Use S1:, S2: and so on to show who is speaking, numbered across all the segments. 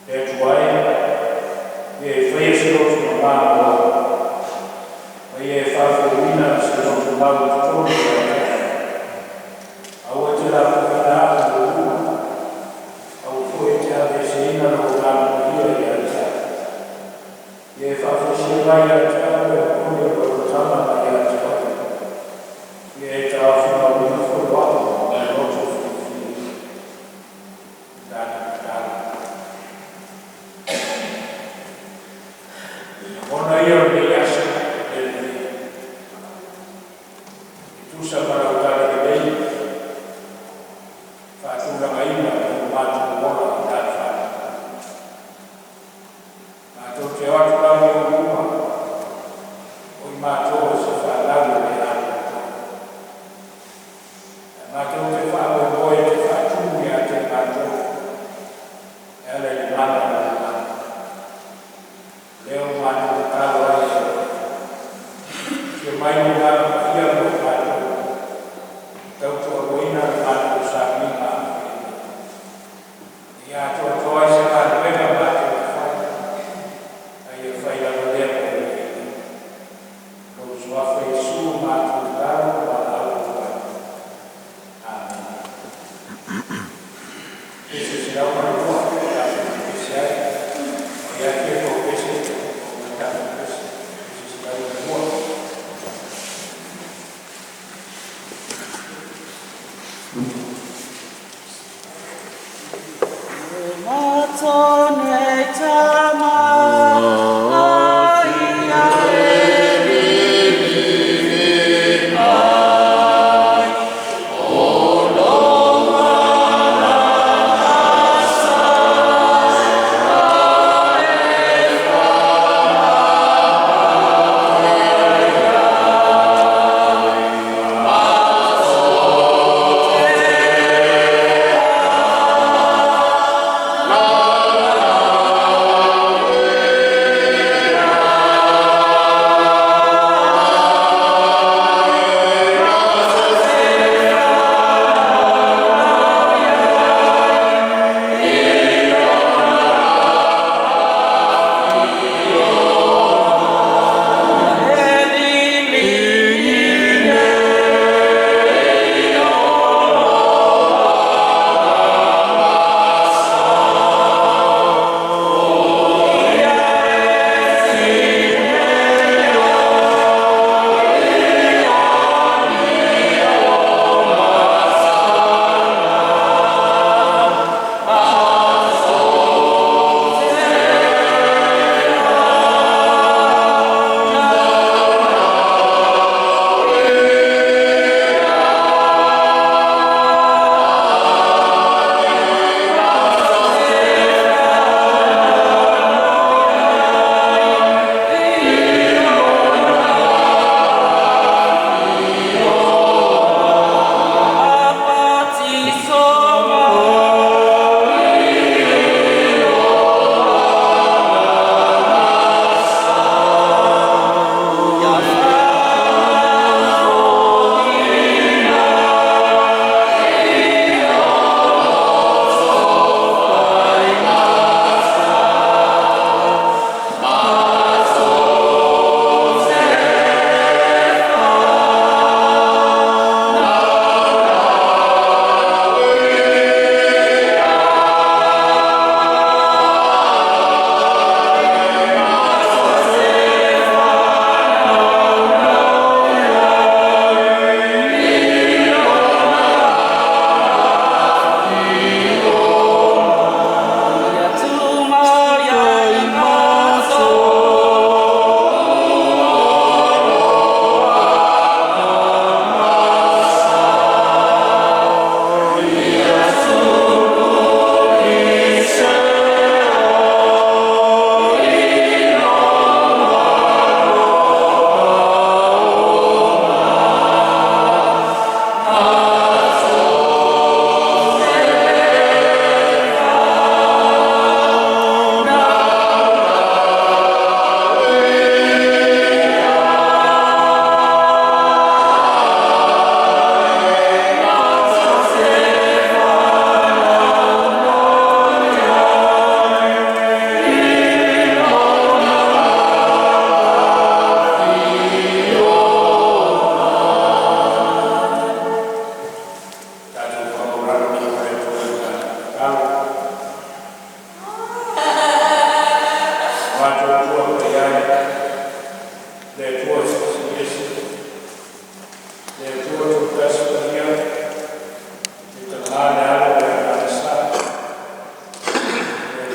S1: Le Atua e, ia e faia se loto mamā mo a'u, ma ia e faafouina se loto mau i totonu ia te a'u. Aua e te lafoaina a'u i Ou luma, aua foi e te aveeseina Lou Agaga Paia ia te a'u. Ia e faafoisia mai ia te a'u le popole o le olataga mai ia te Oe, ia e taofimauina foi o a'u ma le loto fiafia. Tatou tatalo. Lagona ia o lenei aso le Alii, e tusa ma lau talalelei faatulagaina mo matou ola i le fanau. Matou te o atu lava i ou luma, o i matou o se fanau e le atoatoa. Ae matou te faamoemoe e te faatumu ia te matou e ala i le mana o lou Agaga. O lea ua matou tatalo ai, afio mai lou Agaga Paia mo i matou, tautoaluaina le matou sauniga ina ia atoatoa ai se galuega matou te fai, a ia fai lava lea mo le viiga. Lou Suafa Iesu matou tatalo ma valaau atu ai. Amene. Pese 102 tatou te pese ai. O ai a fia toupese, oo mai tatou pese. Pese 102.
S2: Matone tama ai ai.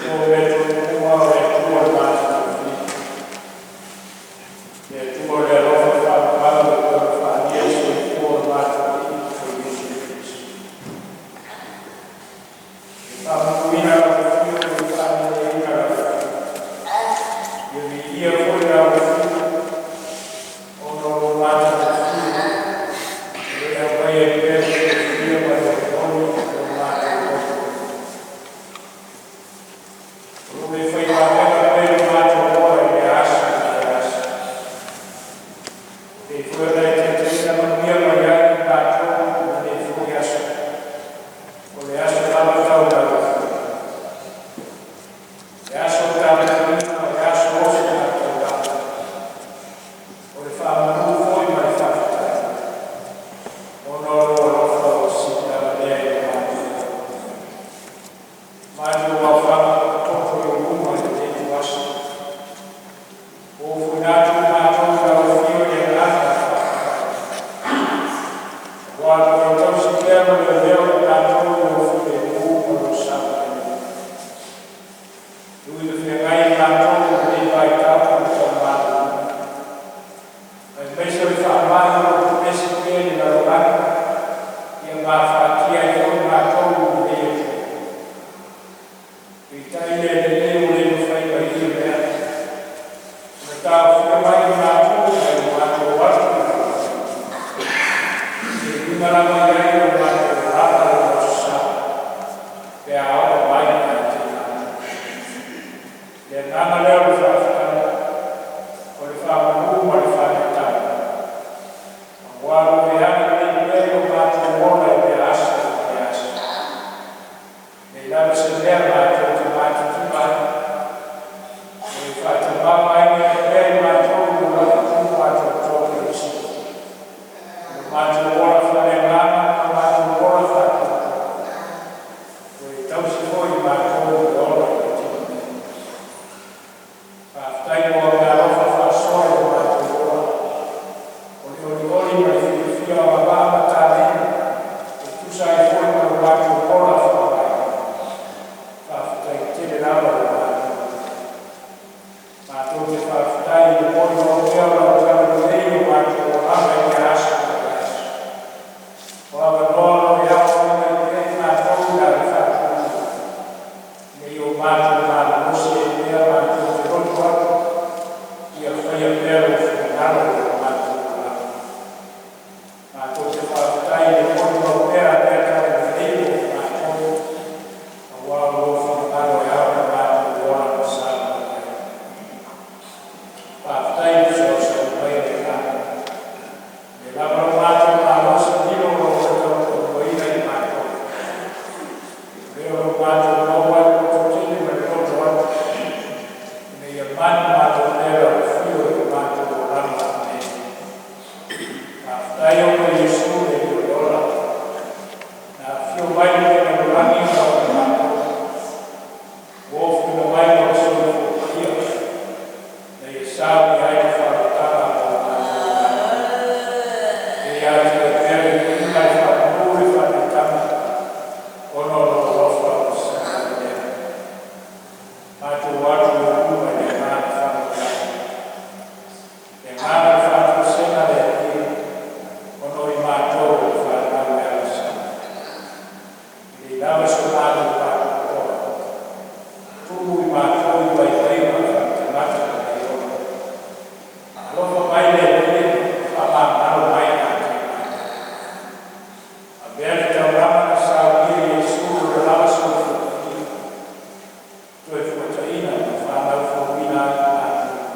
S1: Le Atua le matagofie, le Atua o le alofa faamagalo e pei ona faaalia i le soifua o lo matou Alii o Iesu Keriso. Ia faamanuina lau Afioga ma ia faamanuiaina lau Afioga. Ia viia foi lau Afioga ona o lou matagofie ua e aumaia ai pea le fiafia ma le olioli i lo matou loto. O lo o e faimagena pea i lo matou ola i lea aso ma lea aso, e pei foi ona e taitaiina manuia mai ai i matou i lenei foi aso, o le aso lava tau i lau Afio, le aso tapuaiga o le aso osogataulaga, o le faamanu foi ma le faafetai, ona o lou alofa ua sili lava lea i lo matou ola. Matou aofaga potopoto i ou luma i lenei ituaso, ua ofoina atu i matou i lau Afio i le agaga o le faafetai, aua o lo o e tausi pea ma leoleo i matou i lou filemu ma lou saogalemu. E ui ina feagai matou i lenei vaitau ma le tau maloloina, aemaise o le faamai o lo o pepesi pea i le lalolagi, ia ma afatia ai foi matou i lenei atunuu. Peitai i le lelei ua le mafai mai ia mea ona taofia mai i matou mai lo matou o atu i lau Afio. E uiga lava i ai lo matou olaga i le Aso Sa pe a oo mai ia te i matou. Le agaga lea o le faafetai, o le faamanu ma le faaneetaga, aua o lo o e agalelei pea i lo matou ola i lea aso ma lea aso. E leai lava se mea matou te matitiva ai, ua e faatamaoaigaina pea i matou i lou lafo atoatoa Keriso i lo matou ola faaleagaga ma lo matou ola faalelotu. Ua e tausi foi i matou i le ola i le tino nei. Faafetai mo Ameaalofa faasoa i lo matou ola, o le olioli ma le fiafia o agavaa ma taleni e tusa ai foi ma lo matou ola faaleagaga. Faafetai tele lava i lo matou Alii. Matou te faafetai i le molimau pea o lau talalelei i lo matou olaga i lea aso ma lea aso. O avanoa o lo o e aoaoina ai pea i matou i le ave faatuatua, ina ia o matou malolosi ai pea matou te loto atu ia faia pea lou finagalo i lo matou olaga. Matou te faafetai i le molimau pea a lea talalelei mo i matou, aua o lou finagalo e ao ona matou ola ma savalivali ai. Faafetai le fesoasoani mai o le Agaga, o lea lava lo matou malosi lilo o lo o e tautoaluaina i matou. O lea o lo o matou maua ai le lototele ma le loto atu, ina ia manumalo pea lau afio i lo matou olaga nei. Faafetai ona o Iesu le Alii o le ola, na afio mai i le lalolagi ona o matou, ua ofoina mai Lona soifua paia ina ia saunia ai le faaolataga mo lo matou olaga. Ia ia te Oe pea le viiga, le faamanu, le faaneetaga, ona o lou alofa ua sili lava lea. Matou o atu i ou luma i le agaga faanoanoa, le agaga o le faatoesega le Alii, ona o i matou o fanau e agasala. E lelei lava so matou faatoatoa, tumu i matou i vaivaiga faaletagata ma leiloa. Alofa mai le Alii faamagalo mai i matou. Avea le taulaga na saunia e Iesu i Lona lava soifua paia, toe fuataina ma faanaufauna ai i matou.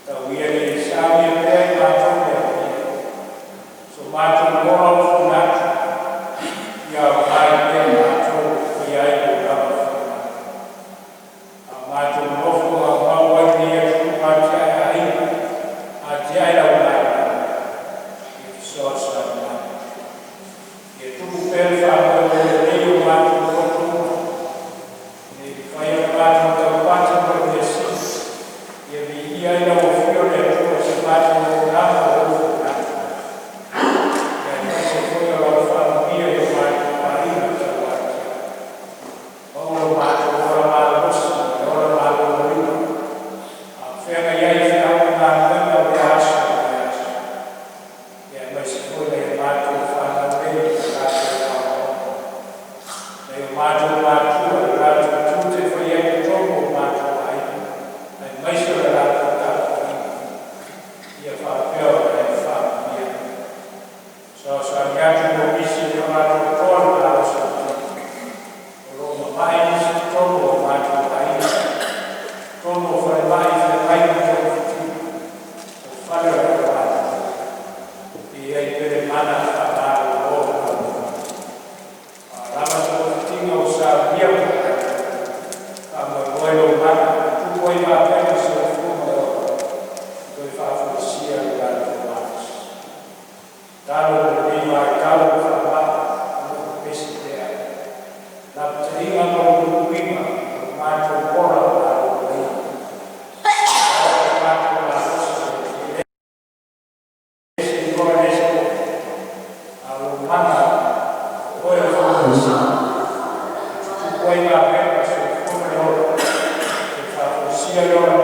S1: Tau ia ina ia saunia pea e i matou le Alii so matou ola ofoina atu, ia aoga ai pea i matou e faia ai lou lava finagalo. A o matou nonofo maumau ai i lenei atunuu atiae aiga, atiae lau Malo, ia fesoasoani mai. Ia tupu pea le faamoemoe lelei o matou loto uma, ina ia mafai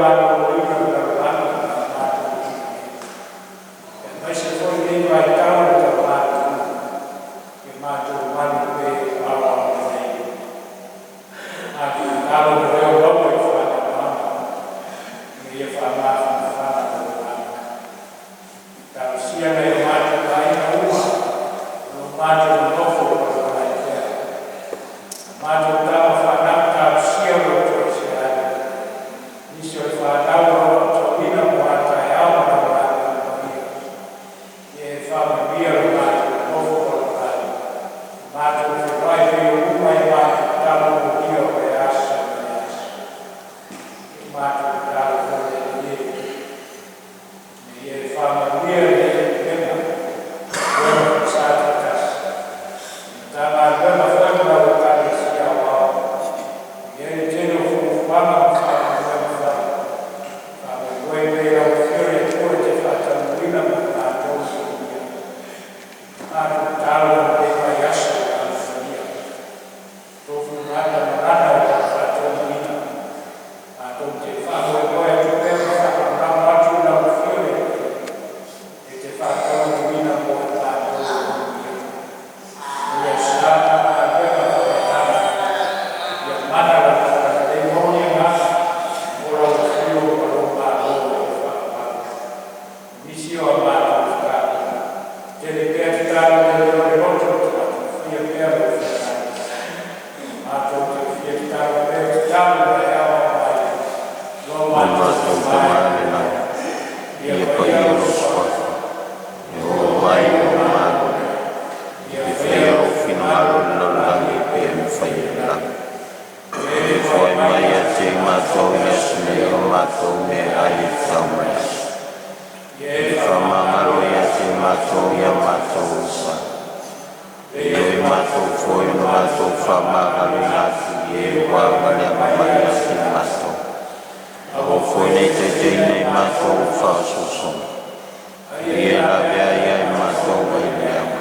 S1: Maloloina o le lalolagi ma matou nei. Aemaise foi lenei vaitau i le tau ia matou malu pea i Ou aao agalelei. Matou tatalo mo e o maua i le faanoanoaga, ina ia faamafanafana lou agaga. Talosia nai o matou aiga uma o lo o matou nonofo palapala ai pea. A matou tama fanau, talosia lo outou toesea, nisi o le fanau o lo o aotauina mo a taeao ma lau galuega paia. Ia e faamanuia lo matou nonofo palapalai, matou feiloai ai uma i a matou tatalo molia o lea aso ma lea aso. E matou tatalo foi le Alii e, ina ia e faamanuia lenei pulega, pulega foi sa taitasi, Matagaluega foi ma lau Ekalesia Aoao. E i ai le tele o fuafuaga ma faamoemoega fai, faamoemoe pea i lau Afio le Atua e te faataunuuina mo i matou le manuia. Matou tatalo mo lenei vaiaso ua alofia, tofu le Gata ma Lana i lau faatonuina. Matou te faamoemoe atu pea ma faalagolago atu i lau Afio le Alii e te faataunuuina mo i matou le manuia. I le Aso Sa ma galuega faapena, ia mana lau talalelei, maua ni agaga o lau afio ma lou malo e faamamalu. O nisi o a matou fetalaiga, tele pea tatalo le leo o le loto o le tagata, faia pea lou finagalo. Matou te fia tatalo pea, tatalo i le aao mai, lo
S2: O
S1: matou
S2: matou
S1: Tama
S2: Tama
S1: e
S2: i le lagi,
S1: ia
S2: ia
S1: paia
S2: paia
S1: lou
S2: lou
S1: suafa,
S2: suafa, ia oo mai lou Malo,
S1: ia
S2: ia
S1: faia
S2: faia
S1: lou
S2: lou
S1: finagalo
S2: finagalo i le lalolagi e pei ona faia i le lagi. E foai mai ia te matou i le aso nei o matou meaai e tatau mo le aso.
S1: Ia
S2: E
S1: e
S2: faamagalo ia te matou ia matou uso, e pei ona matou foi na matou faamagaloina atu i e ua agaleaga mai ia te matou. Aua foi ne i taitaiina i matou i le faaosoosoga, a ia lavea ai ia matou mai le leaga.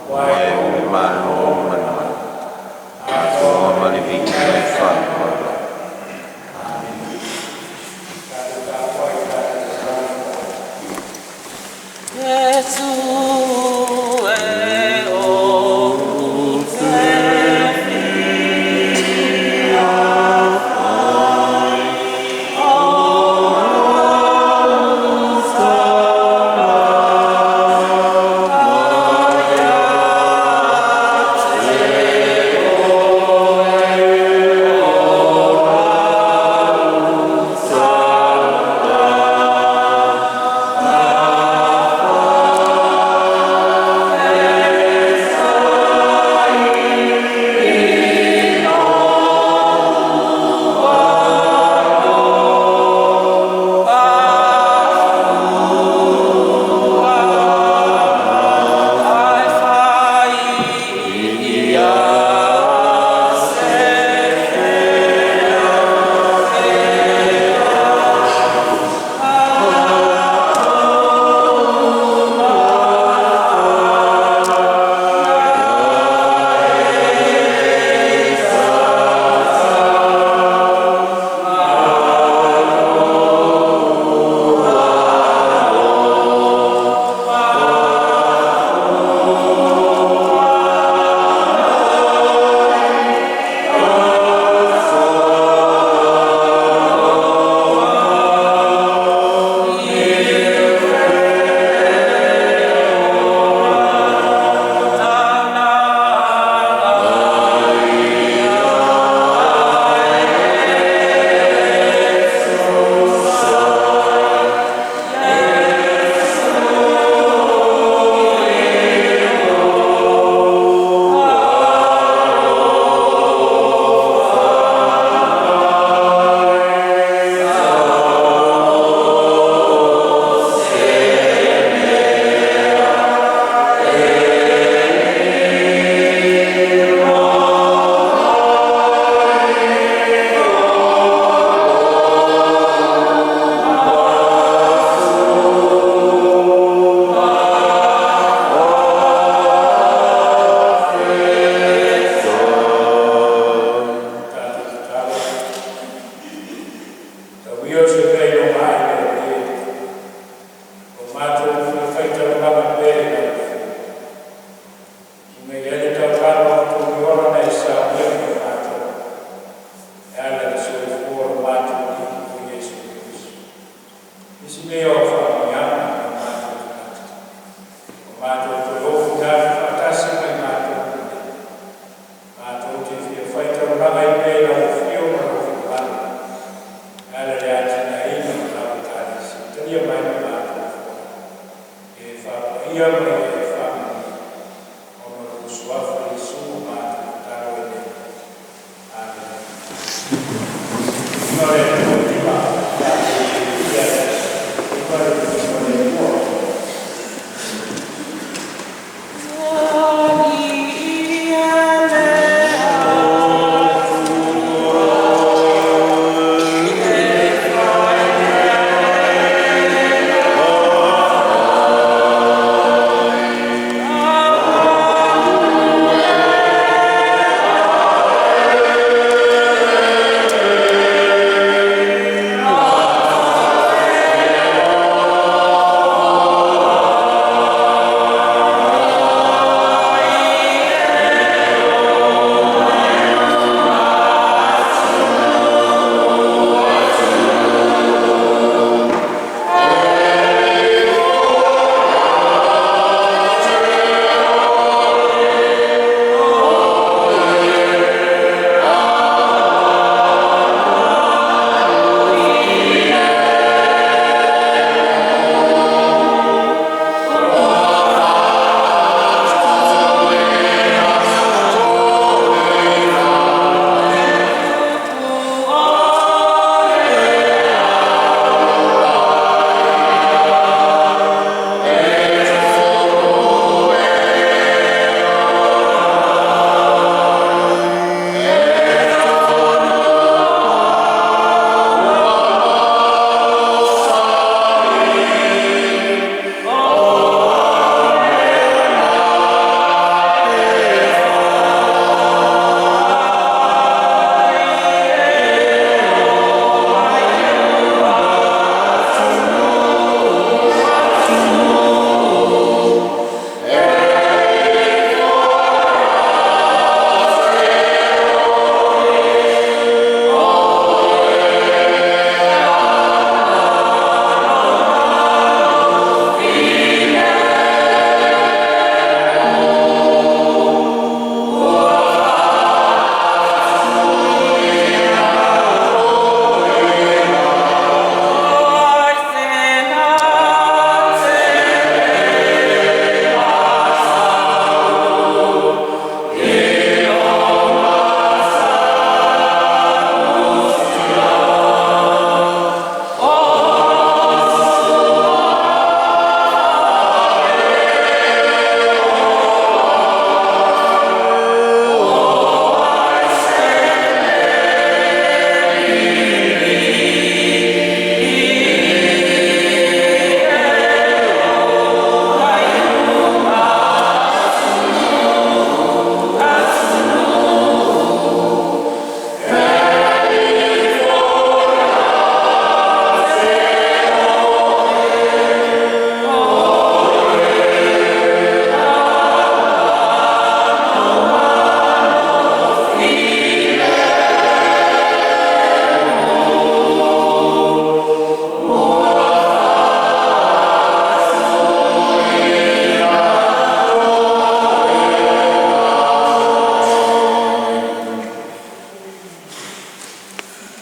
S2: Aua e Oe le Malo ma le mana, atoa ma le viiga i le faavae.
S1: Tatou tapuai tatou tatalo.
S3: Iesu e ou te fia fai au
S1: O se mea i loga ai le Atua. O matou fia faitaulaga pea i lau afio, ina ia le taulaga o matou ola na e saunia mo matou, e ala i le soifua o lo matou Alii o Iesu Keriso. Nisi nei o au faamanuiaga mo matou tagata, ua matou toe ofi atu faatasi ma i matou nei, matou te fia faitaulaga ai pea i lau afio ma lou finagalo, e ala i le atinaeina o lau Ekalesia. Talia mai le matou foai, ia e faapaia ma ia e faamanuia, ona o lou suafa Iesu ua matou tatalo ai nei. Amene. Lima le Atua lima, ia lima le lima le Atua.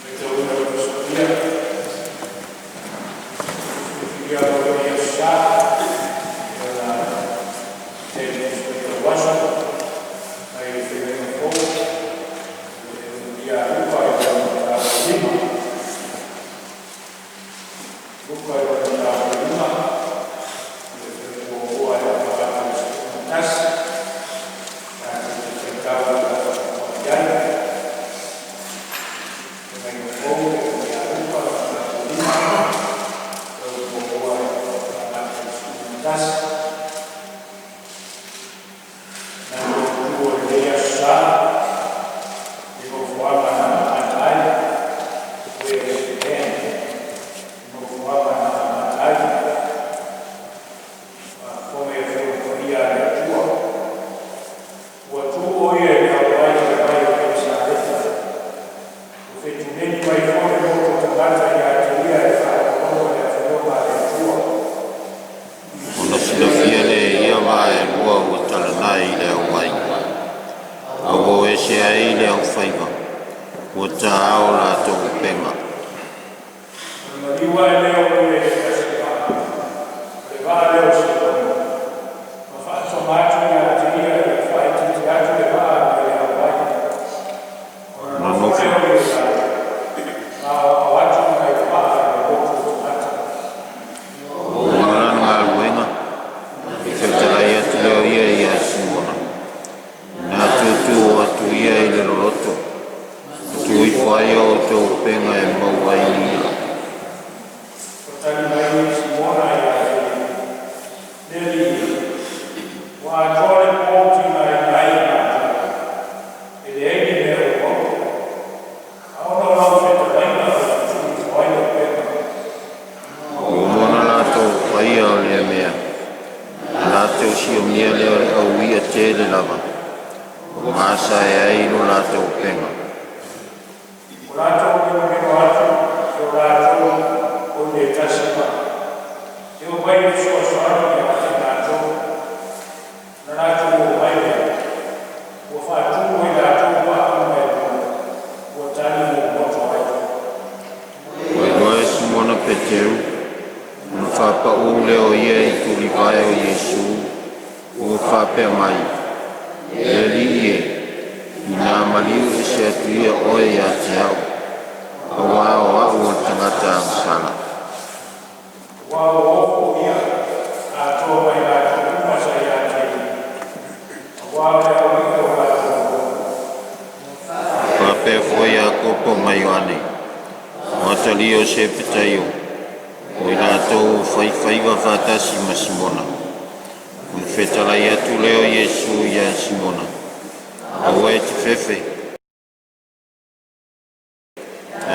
S1: Faitauina le Tusi Paia, filifilia o lenei Aso Sa, e ona tele Tusi Paia o aso, mai le Feagaiga Fou, le Etagia a Luka i lana Matagaluega. Luka i lana Matagaluega, le muamua e amata atu i le 11, tatou te faitau faafofoga i ai. Feagaiga Fou, le Etagia a Luka, Matagaluega, le muamua e amata i le 11. Na o lenei aso sa, i mafuaaga na amata ai, where it began.
S2: Ua ta ao latou upega.
S1: Ona maliu ae lea o ia i se tasi vaa, o le vaa lea o Simona, ma faasoma atu ia te ia ia faaitiiti atu le vaa mai le auvai. Ona
S2: Ona
S1: nofo
S2: nofo
S1: lea o ia i lalo, ma aoao atu nai vaa i le lotu o tagata.
S2: Ua uma lana galuega, ona fetalai atu lea o ia ia Simona, ina tuutuu atu ia i le loloto, ma tuu ifo ai a outou upega e maua ai ni i'a.
S1: Ua tali mai Simona ia te ia, “Le Alii, ua atoa le po o tigaina ai matou, e leai ni mea o maua. Ae ona o lau fetalaiga ou te tuu ifo ai le upega.”
S2: Ua uma ona latou faia o lea mea, ona latou siomia lea o le au i'a tele lava, ua masae ai lo latou upega.
S1: Ua latou minomino atu e o latou o i le tasi vaa, e omai e fesoasoani ia te latou. Ona latou omai lea, ua faatumu e latou vaa uma e lua, ua tali momoto ai.
S2: Ua iloa e Simona Peteru, ona faapaū lea o ia i tulivae o Iesu, ua faapea mai, “Le Alii e, ina maliu ese atu ia oe ia te a'u, auā o a'u o le tagata agasala.”
S1: Ua o ofo ia atoa ma i latou uma sa ia te ia, auā o le au i'a ua latou maua.
S2: Faapea foi Iakopo ma Ioane, o atalii o Sepetaio, o i latou ua fai faiva faatasi ma Simona. Ona fetalai atu lea o Iesu ia Simona, “Aua e te fefe, e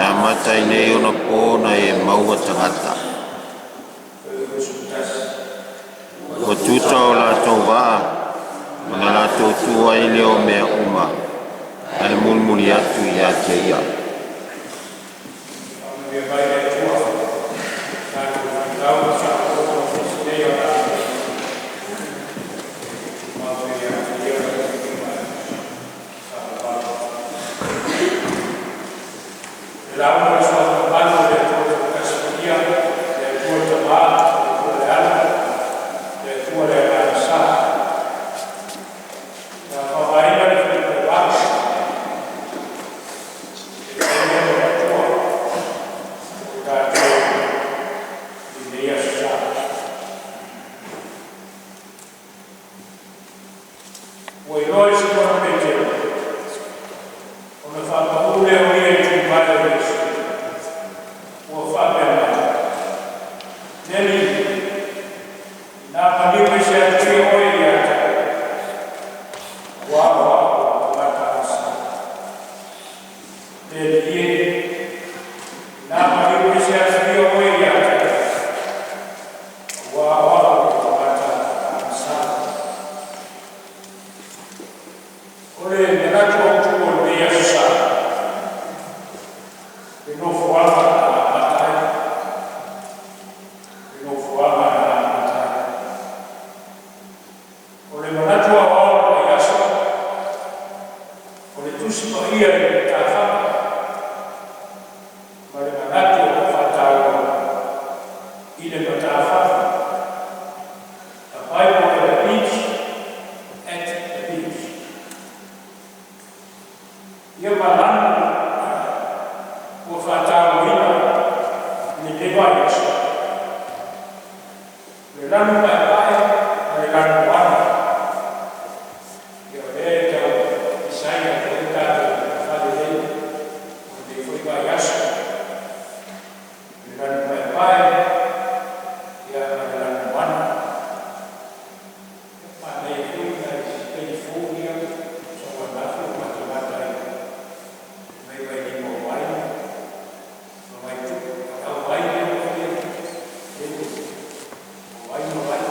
S2: amata ai nei ona po na e maua tagata.”
S1: 21.
S2: Ua tuta o latou vaa, ona latou tuua ai lea o mea uma, ae mulimuli atu ia te ia.
S1: Faamanuia mai le Atua, tatou faitau ma faalogologo i nisi nei o lauga. Tumau pea ia te Ia lau viiga faavavau. Le lauga i le suafa mamalu o le Atua Toatasi Paia, le Atua le Tamā, le Atua le Alo, le Atua le Agaga Sa. Ia faaaogaina le faleupoluaga e fai ai le Atua o tatou i lenei aso Sa. Ua iloa e Simona Petelo, ona faapaū lea o ia i tulivae o Iesu, ua faapea mai, “Le Alii, ina maliu ese atu ia oe ia te a'u, auā o a'u o le tagata agasala.” Le Alii e, ina maliu ese atu ia oe ia te a'u, auā o a'u o le tagata agasala. O le manatu autū o lenei aso Sa, le nofoaga na amata ai, le nofoaga na amata ai. O le manatu aoao o lenei aso, o le Tusi Paia i le matafaga ma le manatu o le faataua i le matafaga. The Bible at the beach, at the beach. Ia malanu ua faatauaina i lenei vaiaso. Le lanu paepae ma le lanu moana. Ia o lea e tau isaina foi tatou falelei o lenei foi vaiaso. Le lanu paepae ia ma le lanu moana. Manaia foi nai telefoni ia sau ananafi ua matamata i mai vailima o vai ma vai tu'u au vai lea ua faia e o vai ma vai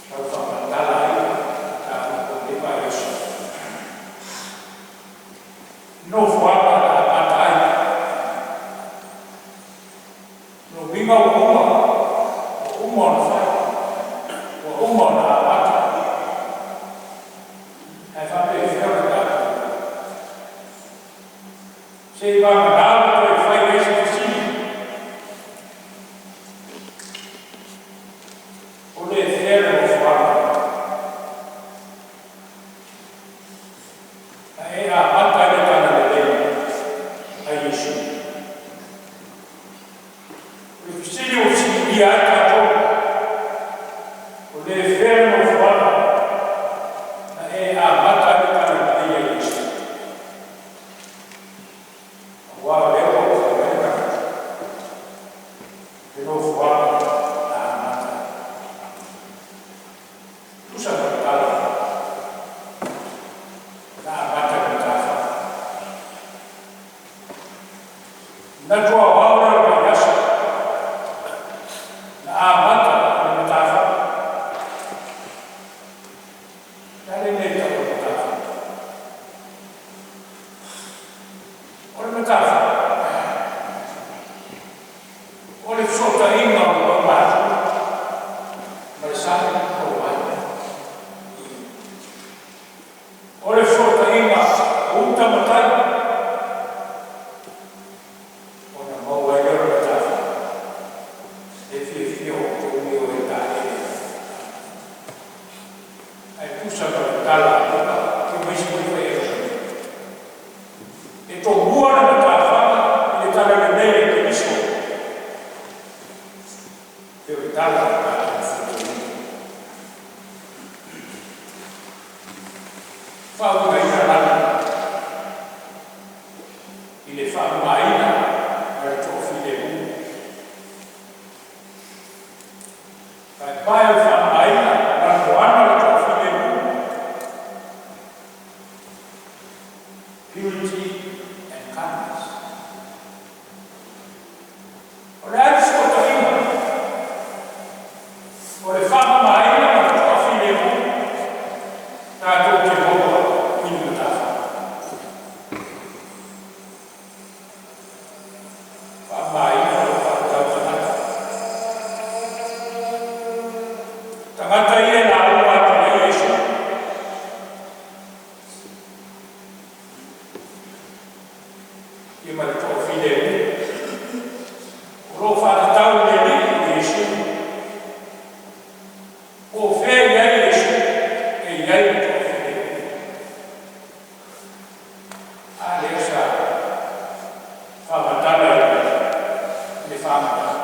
S1: tau faamatala ai mataupu o lenei vaiaso. Nofoaga na amata ai no uiga ua uma ona fai, ua uma ona amata, ae faapefea o le tatou Seiavagana ua toe fai ai se fesili, O lē fea le nofoaga na e amata ai le talalelei a Iesu? O le fesili ua fesiligia ai tatou, o lē fea le nofoaga na e amata ai le talalelei a Iesu? Aua o lea ua ou fai mai le tagata, le nofoaga na amata ai. Tusa ma le tala na amata i matafa. Manatu aoao lea o le vaiaso na amata i le matafa. O le a le mea e tau o le matafa? O le matafa, o le fesootaiga o le aumatua ma le sami po o le vai. O le fesootaiga o uta ma tai, ona maua ai lea o le matafa. E fiafia outou e o e taeele ai. Ae tusa ma le tala a Luka ma isi foi faiaso, e tomua le matafaga i le talalelei a Keriso. E o le tala a tatou faauigaina lana i le faamamaina ma le toafilemu. Paepae o le faamamaina ma le moana o le toafilemu, purity and kindness. O le a le fesootaiga o le faamamaina ma le toafilemu tatou te maua i le matafa? Faamamaina o lo o faatatau tagata. Tagata ia e lauga atu i ai Iesu. Ia ma le toafilemu. O lo o faatatau i le Alii o Iesu. Po o fea e i ai Iesu, e i ai le toafilemu. A lea sa faamatala i le faamatala.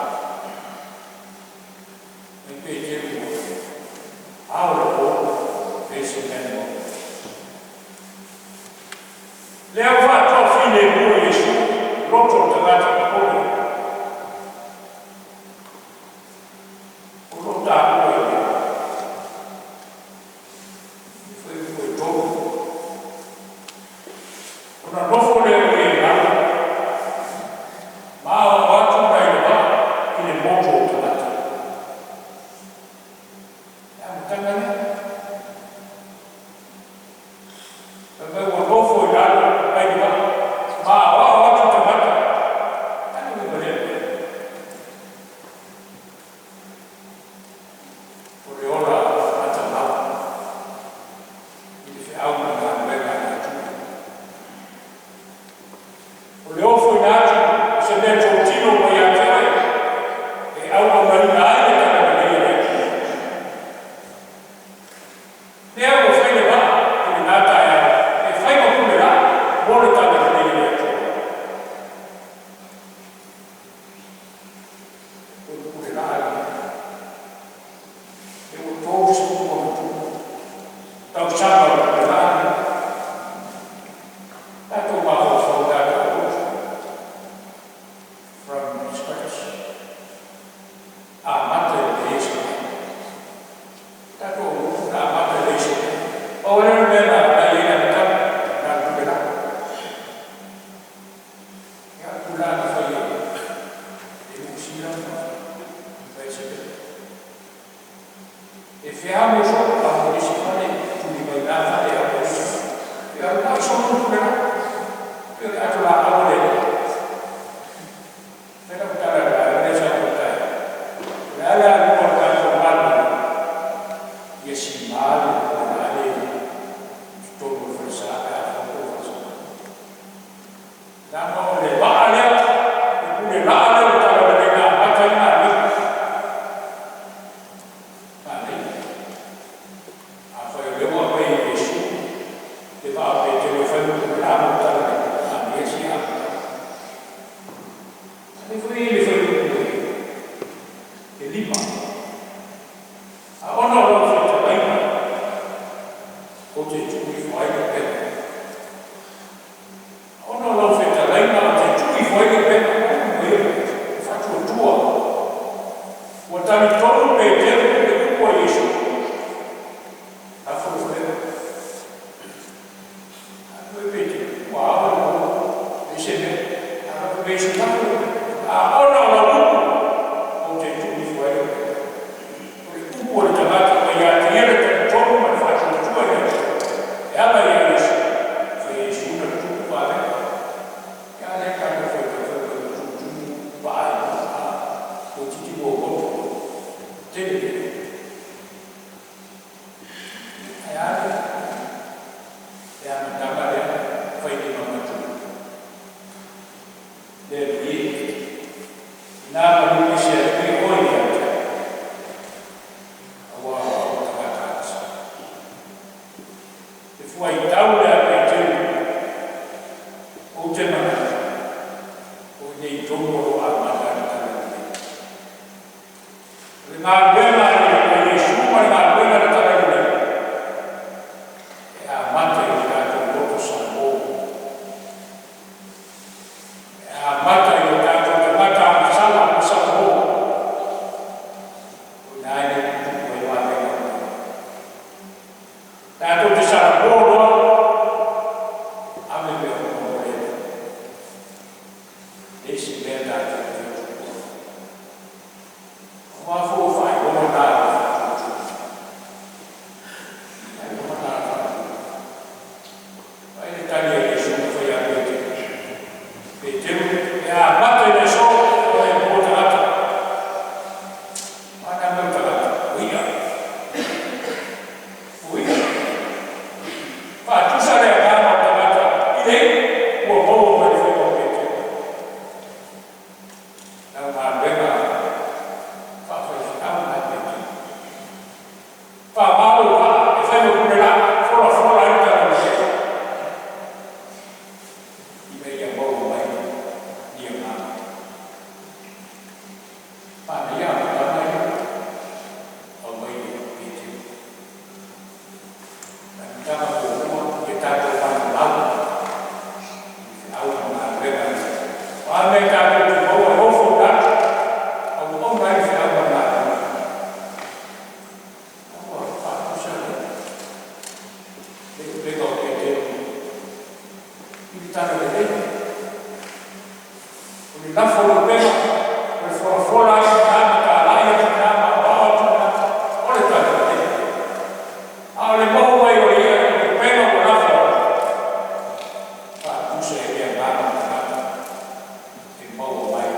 S1: Mai Peteru ao le po face man mo. Lea ua faatoafilemu e Iesu loto o tagata popole. O lo o taua i le fuaiupu e 3. Ona nofo lea o e i lalo, ma aoao atu nai le vaa i le motu o tagata. Le amataga lea. Fai mai ua nofo i lalo ai le vaa, ma aoao atu tagata. Ale uiga lea mea. O le ola matamau i le feau ma le galuega a le Atua. se mea. A lafo mai Iesu, lafo le upega. A ona o lau upu, ou te tuu ifo ai le upega. O le upu a le tagata ua ia te ia le talitonu ma le faatuatua i le Atua e ala ia Iesu, e fai e Iesu na tupu vavega. Ia a lea e tatou faitau fai mai ua tumutumu vaa i luga, a, toeitiiti muamuato, tele tele. Ae a le le amataga lea fai nei ma matua? Le Alii e, ina maliu ese atu ia oe ia te au, aua o au o le tagata agasala. E fuaitau le a Peteru, ou te manatu, o i inei tonu o lo o amata ai le Talalelei. O le galuega a Iesu ma le galuega a le Talalelei, e amata i o tatou loto salamo. E amata i o tatou tagata agasala ma salamo. O i ina e le tutupu ai vavega o le Tatou te salamo loa, ave mea uma mo le Alii. E leai se mea tatou te toe tuua. Aua foi o faailoga na o le faatuatua. Faailoga na o le faatuatua. Vaai le tali a Iesu na fai ia Peteru. Peteru, e amata i le aso, o e maua tagata. O a na mau tagata? O i'a. O i'a. Faatusa le agaga o tagata i le i'a ua maua mai le faiva o Peteru. Lau galuega faafaifeau lena Peteru. Faamalo vaa e fai ma pulelaa, folafola ai le talalelei ina ia maua mai ni agaga. Manaia amataga ia aumai e Peteru. Le amataga muamua ia tatou manumanu i feau ma galuega ia. O a mea tatou te maua e ofo i lalo, auauna ai le feau ma le galuega. Ua faatusa le upega o Peteru i le talalelei. O le lafo o le upega, o le folafola atu i ina ma talai atu i ina ma aoao atu i ina, o le talalelei. A o le maua mai o le i'a i le upega ua lafo atu, faatusa i le agaga o le tagata e maua mai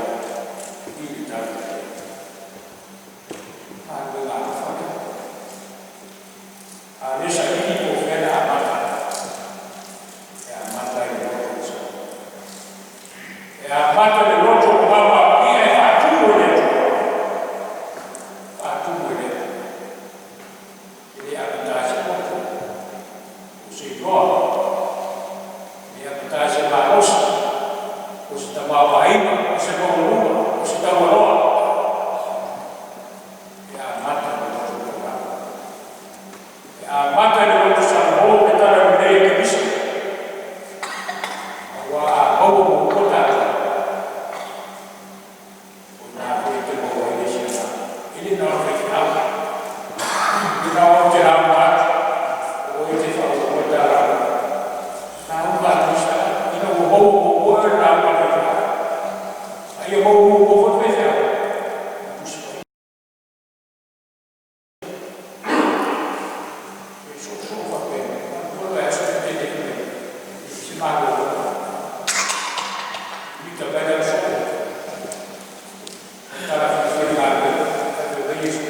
S1: i le talalelei. Galuega alofa lea. A o lea saili po o fea le amata. E amata i le loto o Salamo. E amata i le loto o mama ia e faatumu e le Atua. Faatumu e le Atua. E le amata ai se poto, o se iloa. E le amata ai se malosi, o se tamaoaiga, o se maualuga, o se taualoa. E amata i le loto maualalo. E amata i le loto salamo le talalelei e Keriso. Aua a maua muamua tatou, o i ina foi e te maua ai le isi agaga. E le na o le faifeau. E le na o te lauga atu, o oe te faaauau le ta lauga. Lauga atu i sa, ina ua maua muamua oe le lauga a le faifeau. A ia maua muamua foi le faifeau, o Tusi Paia. E soosoo faapena, manatua le vaiaso na tea nei i se malologa. Mita mai lau soo, o tala filifili galuega, fai mai Iesu,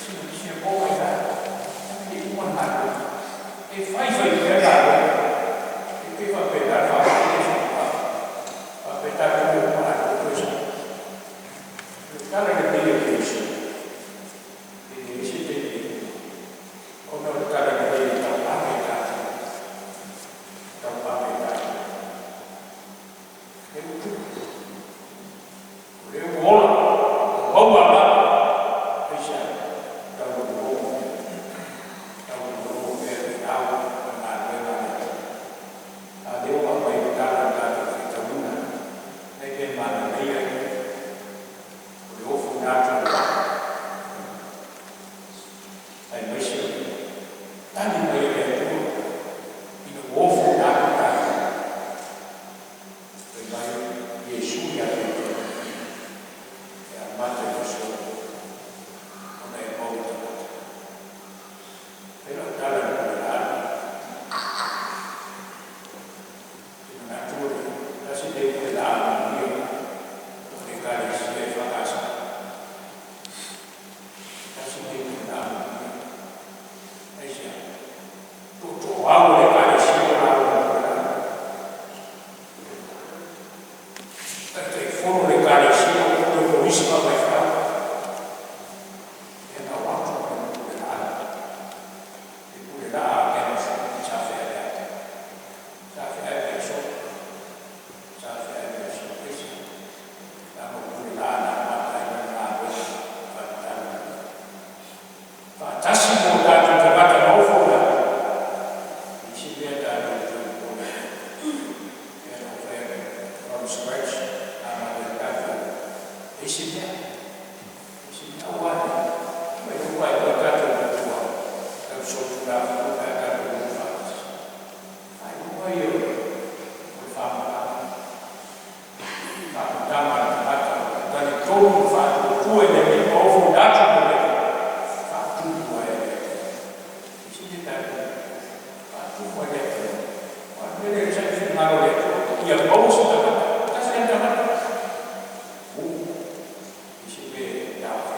S1: sina sina po mai la, e le uma le galuega. E fai fai pea galuega, e pei faapena le faamatalaga. Tasi lenei pule laa manuia o le Ekalesia EFKS. Tasi lenei pule laa manuia. Aisea? Tootooau o le Ekalesia o laua ma pule laa. Taitaifono o le Ekalesia o pule o Kolisi ma faifeau. Ia na o atu ma le pule laa. Le pule laa a Kenoso sa feaveai. Sa feaveai soo. Sa feaveai soo. Aisea? Leaga o pule laa na amata ai lana galuega faatatau. Faatasi mo tatou tagata maofo na. Isi mea tatou te popole ai. Ia na ou fai atu, from scratch, amata i le tatou. Isi mea. Isi mea aua ne. Mai o ai o tatou matua. Tau solitulafono pe a tatou o faatasi. Faailoga ia o le faamatalaga. Faamatalaga a le tagata talitonu ma faatuatua i le Alii ma ofo atu mo le faatumu ai e le Atua. Isi mea tatou faatumu ai le Atua. O le mea lea sa i finagalo o le Atua. Ia maua se tagata, tasi le tagata. Isi mea taofi.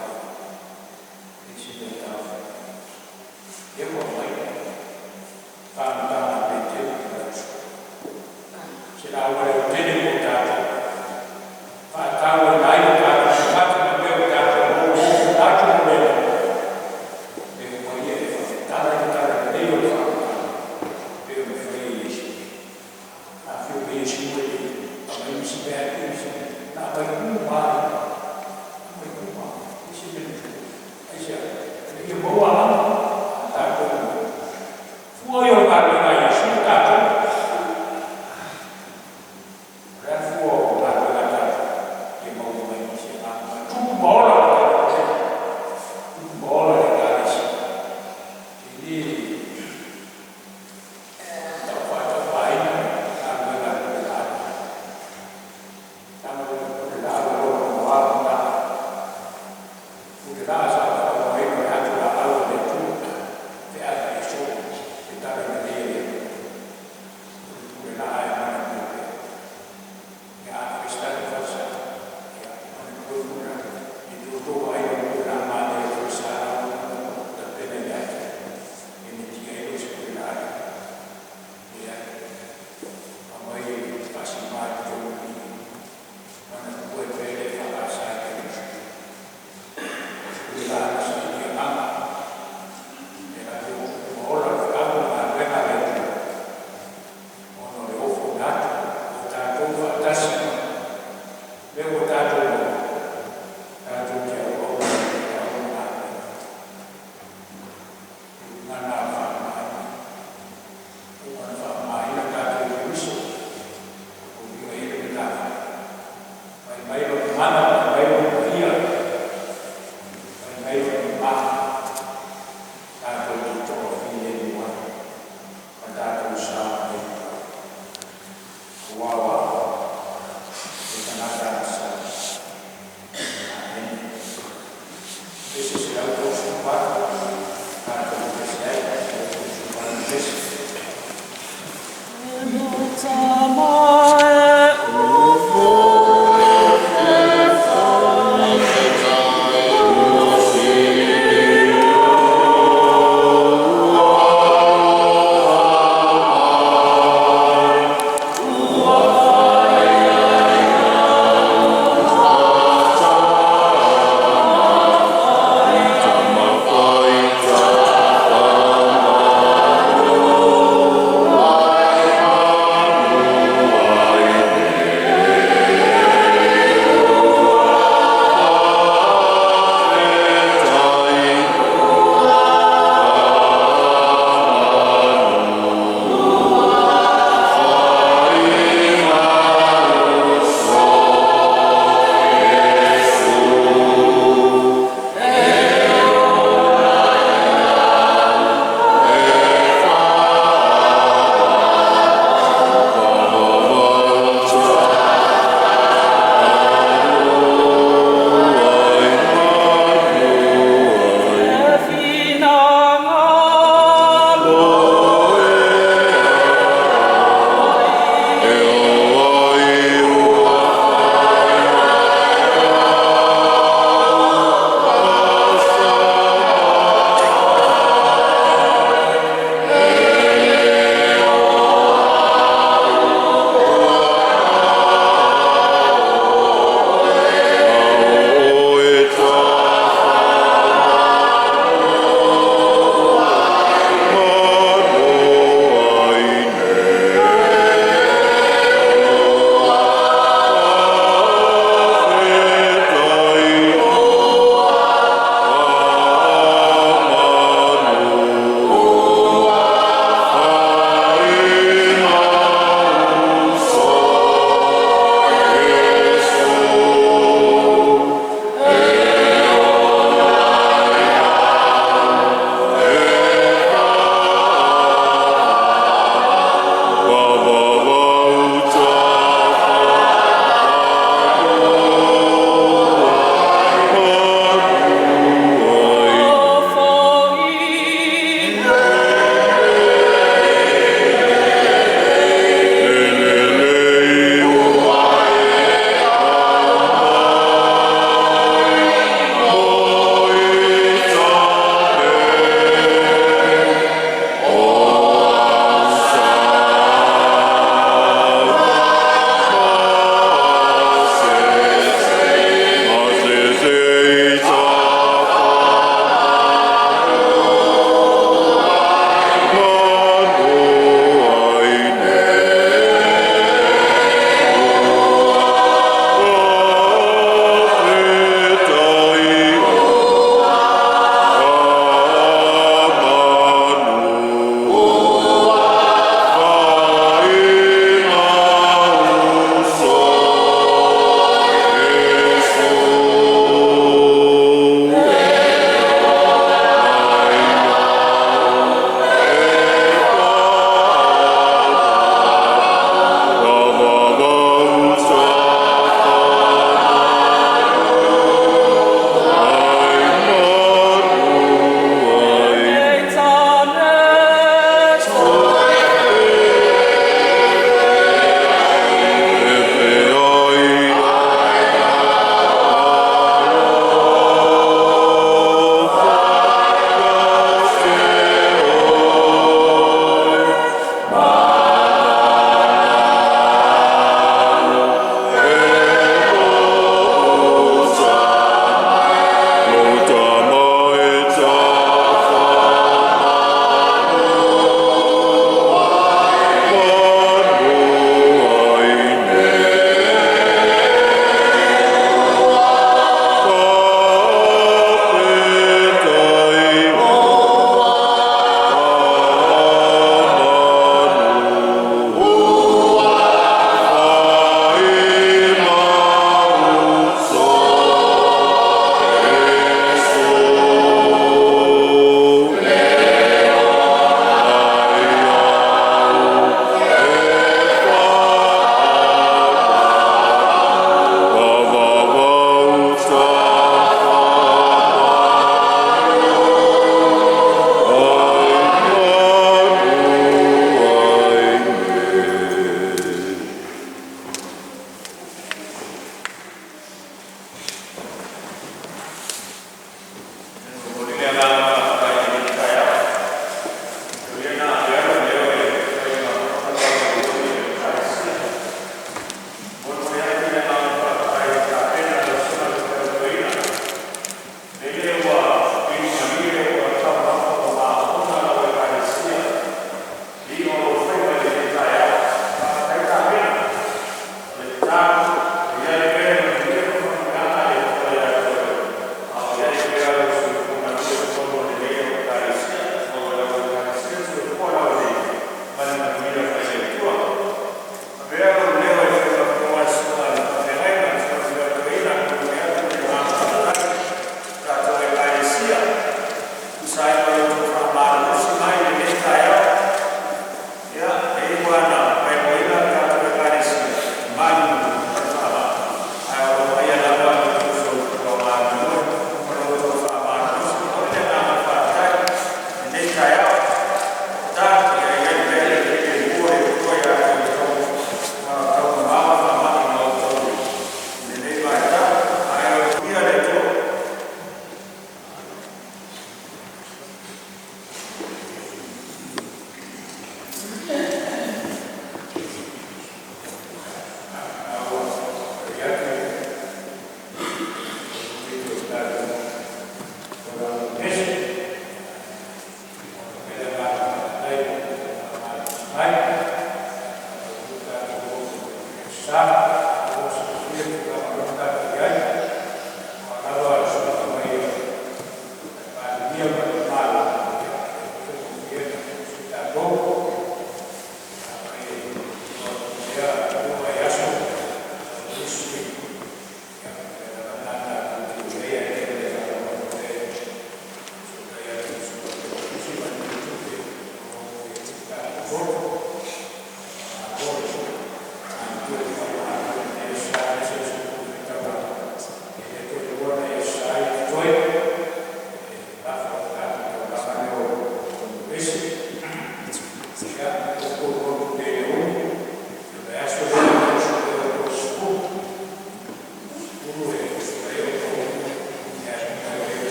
S1: Isi mea taofi. Ia ua mai. Faamatalaga Peteru i le aso. Se la ua le tele mo tatou. Faatauaina ai o tatou tagata ma mea o tatou o atu mo le Atua. E uma ia e faafetala i le tala lelei o le faamatalaga. Pe o le fai e Iesu. A fio me Iesu e aumai nisi mea e nisi. Na aumai uma lava. Aumai uma. Isi mea ni. Aisea. Ia maua lava. Tatou. Fua ia o le galuega a Iesu tatou. O le fua o galuega a tatou. Ia maua mai nisi agaga. Tupu ma ola o le tatou. Tupu ma ola le Ekalesia. E le tau faatauaina galuega a le pule laa. Leaga o le pule laa o lo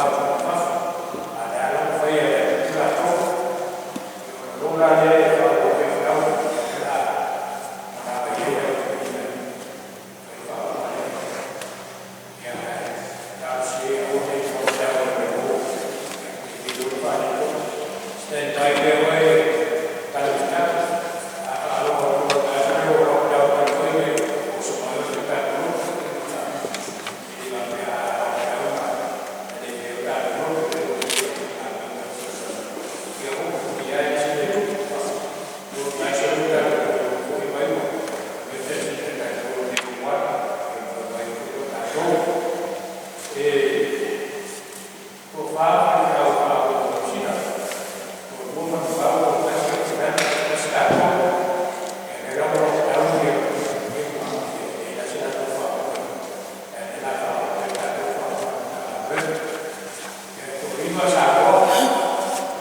S1: atu i fafo, a o lea la ua faia e le atunuu latou. Ona lou la lea e faaoo i faifeau, o le a manava i ai le toeaina e fai le faaupuga lea. Ia, ae talosia ia aua ne i lockdown ai ma i o, e tele le faaletonu. Stand by pea oe Talimatau, a faalogo atu loa i le vaiaso lenei ua lockdown mai foi, oso mai oe e fai le tatou lotu. E le faapea a lockdown ona le faia o tatou lotu, e o e galuega fesoasoani. Ia o ia e ese le 2 vaiaso lea ua tatou toe foi mai ua aumai fesoasoani a tatou i le 1 ma fai mai foi o tatou. E toafa faifeau faaauau i Niu Sila, toalua manuvao, toatasi Aferani, toatasi tatou. Ia lea la ua lockdown ia ua leai la se latou faaoo, ae o lea o le a faaoo pea le tatou faaoo a le Matagaluega. Ia, e toalima Samoa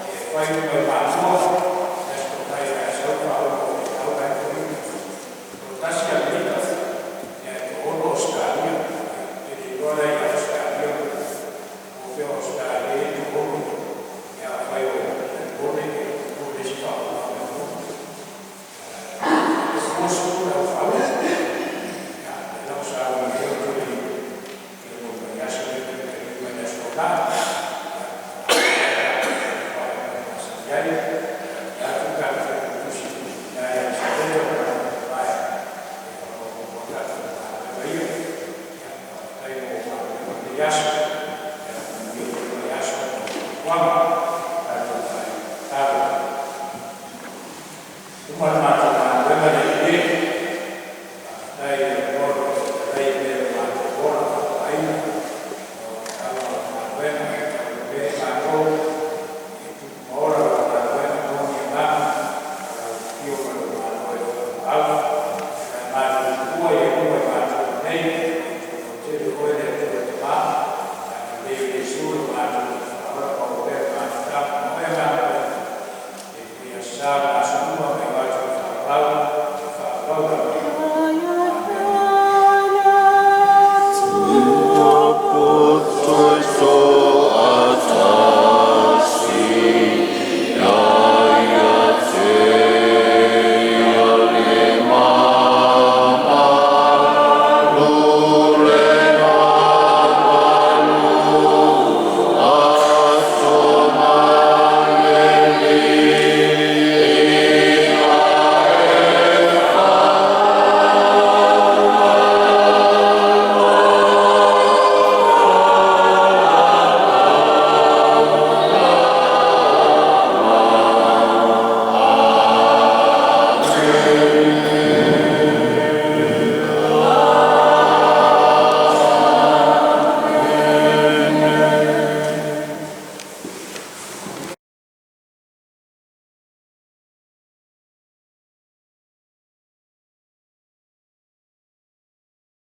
S1: e fai uma i Malua, le Aso Toonai o le a sau faaoo e faifeau la e toalima. Toatasi Amerika, ia ae toaono Ausetalia. Ou te le iloa la ia Ausetalia po o fea o Ausetalia e i ai le toaono. Ia afai o Melbourne, ia o le isi faaoo i Melbourne. E 20 le aofai, ia lea la ua sauni ai outou i le vaiaso lea na tea nei mai le Aso Toonai. Ia faaaoga le tatou masani ai, taatia atu le tatou Failautusi i ina ia Siteva e faamauamauina a tatou galuega ia. Ia faafetai mo galuega i lenei aso. Ia manuia foi le vaiaso ma fonotaga.